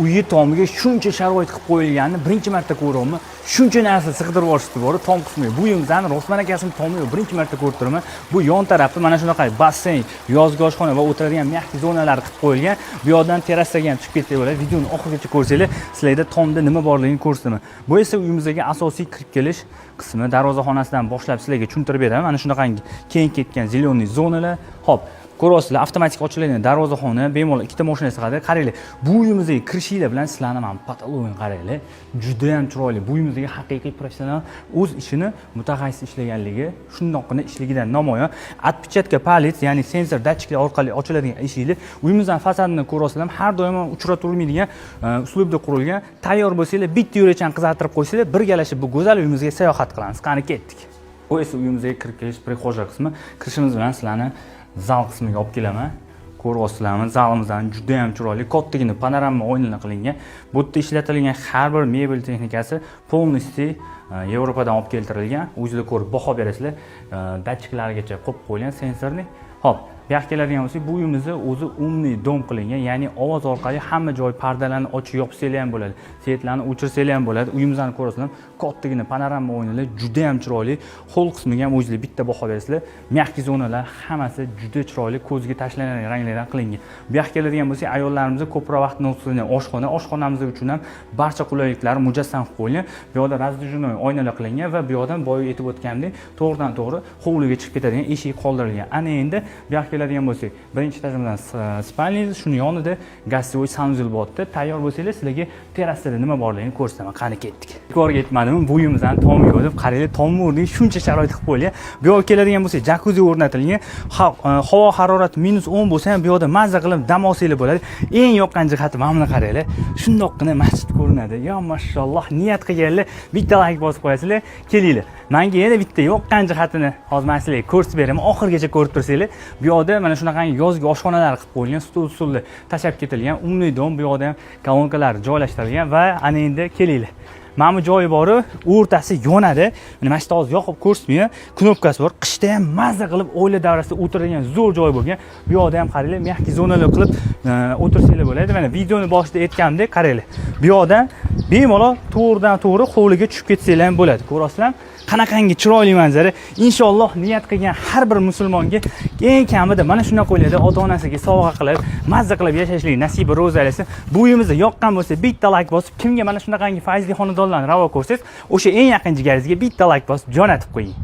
Uyi tomiga shuncha sharoit qilib qo'yilganini birinchi marta ko'ryapman. Shuncha narsa sig'dirib yuborishdi bor tom qismiga. Bu uyimizni Rosman akasini tomi yo'q, birinchi marta ko'rib turibman. Bu yon tarafi mana shunaqa basseyn, yozgi oshxona va o'tiradigan мягкий zonalar qilib qo'yilgan. Bu yoqdan terrasaga ham chiqib ketsak bo'ladi. Videoni oxirigacha ko'rsanglar, sizlarda tomda nima borligini ko'rsataman. Bu esa uyimizdagi asosiy kirib kelish qismi, darvozaxonasidan boshlab sizlarga tushuntirib beraman. Mana shunaqangi keng ketgan зеленый zonalar. Xo'p, ko'ryapsizlar, avtomatik ochiladigan darvozaxona, bemalol ikkita mashina sig'adi. Qaranglar, bu uyimizga kirishinglar bilan sizlarni mana потологini qaranglar, juda ham chiroyli. Bu uyimizdagi haqiqiy professional, o'z ishini mutaxassis ishlaganligi shundoqqina ishligidan namoyon. Отпечатка палец, ya'ni sensor datchiklar orqali ochiladigan eshiklar. Uyimizdan fasadini ko'ryapsizlar, har doim uchratilmaydigan uslubda qurilgan. Tayyor bo'lsanglar, bitta yurakchani qizartirib qo'ysanglar, birgalashib bu go'zal uyimizga sayohat qilamiz. Qani, ketdik. Bu esa uyimizga kirib kelish прихожая qismi. Kirishimiz bilan sizlarni zal qismiga olib kelaman. Ko'ryapsizlarmi, zalimizdan juda ham chiroyli, kattagina panorama oynalar qilingan. Bu yerda ishlatilgan har bir mebel texnikasi полностью Yevropadan olib keltirilgan. O'zinglar ko'rib baho berasizlar. Datchiklargacha qo'yib qo'yilgan сенсорный. Ho'p, bu yoqqa keladigan bo'lsak, bu uyimizni o'zi умный дом qilingan, ya'ni ovoz orqali hamma joy pardalarni ochib yopsanglar ham bo'ladi, светlarni o'chirsanglar ham bo'ladi. Uyimizni ko'rasizlar, kattagina panorama oynalar, juda ham chiroyli. Холл qismiga ham o'zinglar bitta baho berasizlar. Мягкий zonalar hammasi juda chiroyli, ko'zga tashlanadigan ranglardan qilingan. Bu yoqqa keladigan bo'lsak, ayollarimiz ko'proq vaqtini o'tkazadigan oshxona. Oshxonamiz uchun ham barcha qulayliklar mujassam qilib qo'yilgan. Bu yoqda раздвижной oynalar qilingan va bu yoqdan, boya aytib o'tganimdek, to'g'ridan to'g'ri hovliga chiqib ketadigan eshik qoldirilgan. Ana endi bu yoqqa keladigan bo'lsak, birinchi etajimizdan спальня, shuni yonida гостевой санузел bo'lyapti. Tayyor bo'lsanglar, sizlarga terrasada nima borligini ko'rsataman. Qani, ketdik. Bekorga aytmadim, bu uyimizni tomi yo'q deb. Qaranglar, tomni o'rniga shuncha sharoit qilib qo'yilgan. Bu yoqqa keladigan bo'lsak, jakuzi o'rnatilgan. Havo harorati -10 bo'lsa ham, bu yoqda mazza qilib dam olsanglar bo'ladi. Eng yoqqan jihati mana buni qaranglar, shundoqqina masjid ko'rinadi. Yo mashalloh, niyat qilganlar bitta layk bosib qo'yasizlar. Kelinglar, manga yana bitta yoqqan jihatini hozir man sizlarga ko'rsatib beraman, oxirigacha ko'rib tursanglar. Bu yoqda mana shunaqangi yozgi oshxonalar qilib qo'yilgan, stol stullar tashlab ketilgan, умный дом. Bu yoqda ham kolonkalar joylashtirilgan. Va ana endi kelinglar, mana bu joyi boru, o'rtasi yonadi. Mana shu yerda hozir yoqib ko'rsatmayman, knopkasi bor. Qishda ham mazza qilib oila davrasida o'tiradigan zo'r joy bo'lgan. Bu yoqda ham qaranglar, мягкий zonalar qilib o'tirsanglar bo'ladi. Mana, videoni boshida aytganimdek, qaranglar, bu yoqdan bemalol to'g'ridan to'g'ri hovliga tushib ketsanglar ham bo'ladi. Ko'ryapsizlarmi, qanaqangi chiroyli manzara? Inshaalloh, niyat qilgan har bir musulmonga eng kamida mana shunaqa uylarda ota onasiga sovg'a qilib, mazza qilib yashashlik nasibi ro'za aylasin. Bu uyimizni yoqqan bo'lsa, bitta layk bosib, kimga mana shunaqangi fayzli xonadonlarni ravo ko'rsangiz, o'sha eng yaqin jigaringizga bitta layk bosib jo'natib qo'ying.